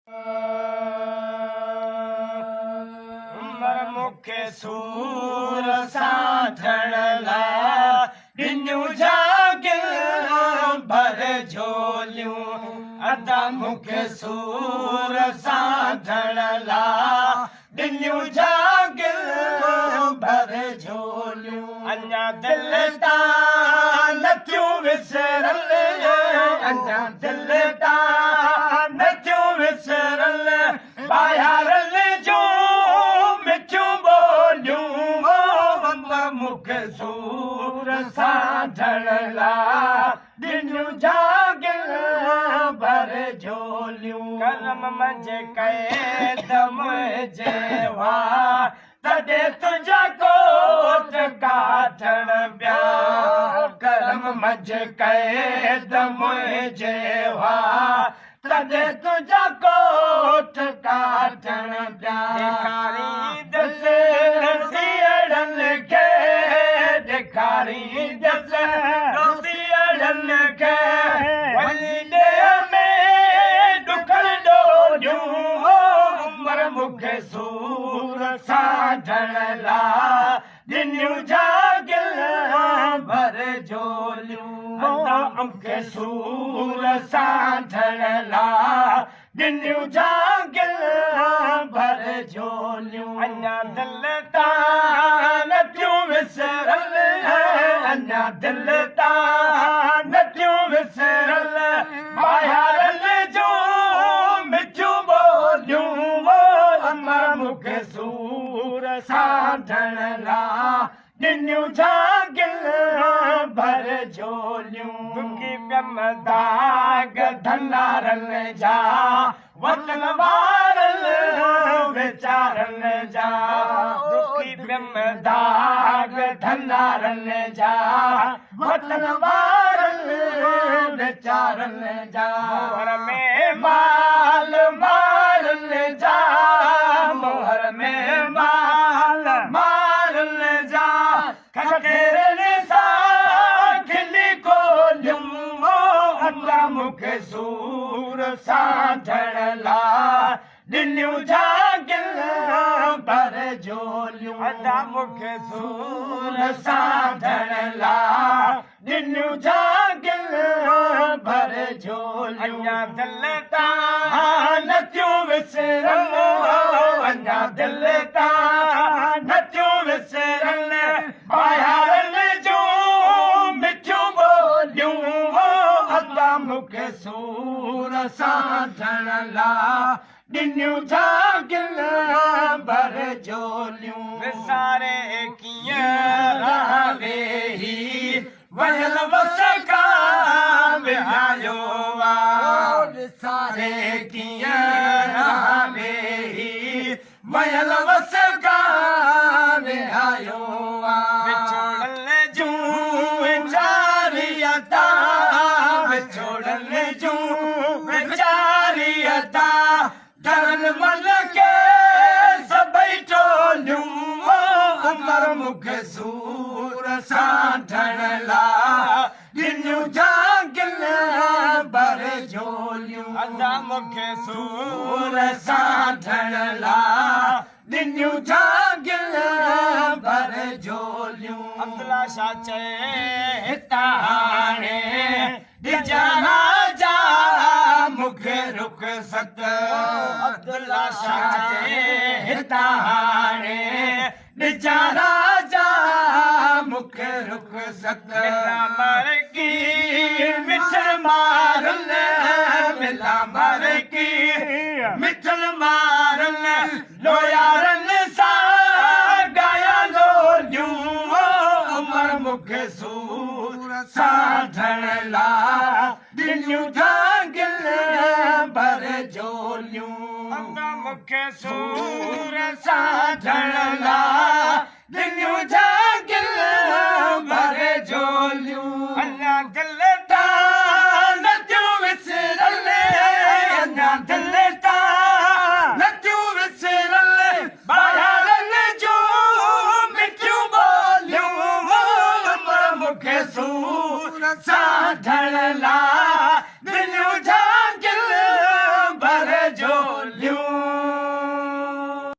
عمر مون کي سور سانڍڻ لاء ڏنيون جاڳيون ڀر جهوليون ادا مون کي سور سانڍڻ لاء ڏنيون جاڳيون ڀر جهوليون. اڃا دل تان نه ٿيون وسرن اڃا دل تان نه ٿيون وسرن ٻاهيارن جون مٺيون ٻوليون مون کي سور سانڍڻ لاء ڏنيون جاڳيل ڀر جهوليون. ڪرم منجهه قيد منهنجي هئا تڏهن تنهنجا ڪوٽ ڪاٽڻ پيا. ڪرم منجهه قيد منهنجي هئا تڏهن تنهنجا ڪوٽ ڪاٽڻ پيا. ڏيکاريندس ڏوٿيئڙن کي، ڏيکاريندس ڏوٿيئڙن کي، وڃي ڏيهه ۾ ڏکڻ ڏوڏيون. عمر مون کي سور سانڍڻ لاء ڏنيون جاڳيل ڀر جهوليون. ادا مون کي سور سانڍڻ لاء ڏنيون جاڳيل ڀر جهوليون. اڃا دل تان نه ٿيون وسرن، اڃا دل تان نه ٿيون وسرن، ٻاهيارن جون مٺيون ٻوليون. امر مون کي سور سانڍڻ لاء ڏنيون جاڳيل ڀر جهوليون. دکي پيم داغ ڌنارن جا، وطن وارن ويچارن جا. دکي پيم داغ ڌنارن جا، وطن وارن ويچارن جا. موهر ۾ مال مارن جا، موهر ۾ مال مارن جا، ککيرن سان کلي کوليم. ادا مون کي سور سانڍڻ لاء ڏنيون جاڳيل ڀر جهوليون. ادا مون کي سور سانڍڻ لاء ڏنيون جاڳيل ڀر جهوليون. اڃا دل تان نه ٿيون وسرن، اڃا دل تان نه ٿيون وسرن، ٻاهيارن جون مٺيون ٻوليون. ادا مون کي سور سانڍڻ لاء ڏنيون جاڳيل ڀر جهوليون. وساري ڪيئن رهان ويهي، ويل وس کان وهايو آ. وساري ڪيئن رهان ويهي، ويل وس کان وهايو آ. وڇوڙن جون ويچاري ادا، وڇوڙن جون ويچاري ادا، ڌرن من کي سڀئي ٽوليون. عمر مون کي سور سانڍڻ لاء ڏنيون جاڳيل ڀر جهوليون. ادا مون کي سور سانڍڻ لاء ڏنيون جاڳيل ڀر جهوليون. عبدالله شاهه چئي هتان هاڻي ڏجان راجا مون کي رخصت. عبدالله شاهه چئي هتان هاڻي ڏجان راجا مون کي رخصت. ملان مرڪي مٺل مارن، ملان مرڪي مٺل مارن، لويارن سان ڳايان لوليون. عمر مون کي سور سانڍڻ لاء ڏنيون جاڳيل ڀر جهوليون. عمر مون کي سور سانڍڻ لاء ڏنيون جاڳيل ڀر جهوليون. اڃا دل تان نه ٿيون وسرن، اڃا دل تان نه ٿيون وسرن، ٻاهيارن جون مٺيون ٻوليون. عمر مون کي سور سانڍڻ لاء ڏنيون جاڳيل ڀر جهوليون. ڏوليون.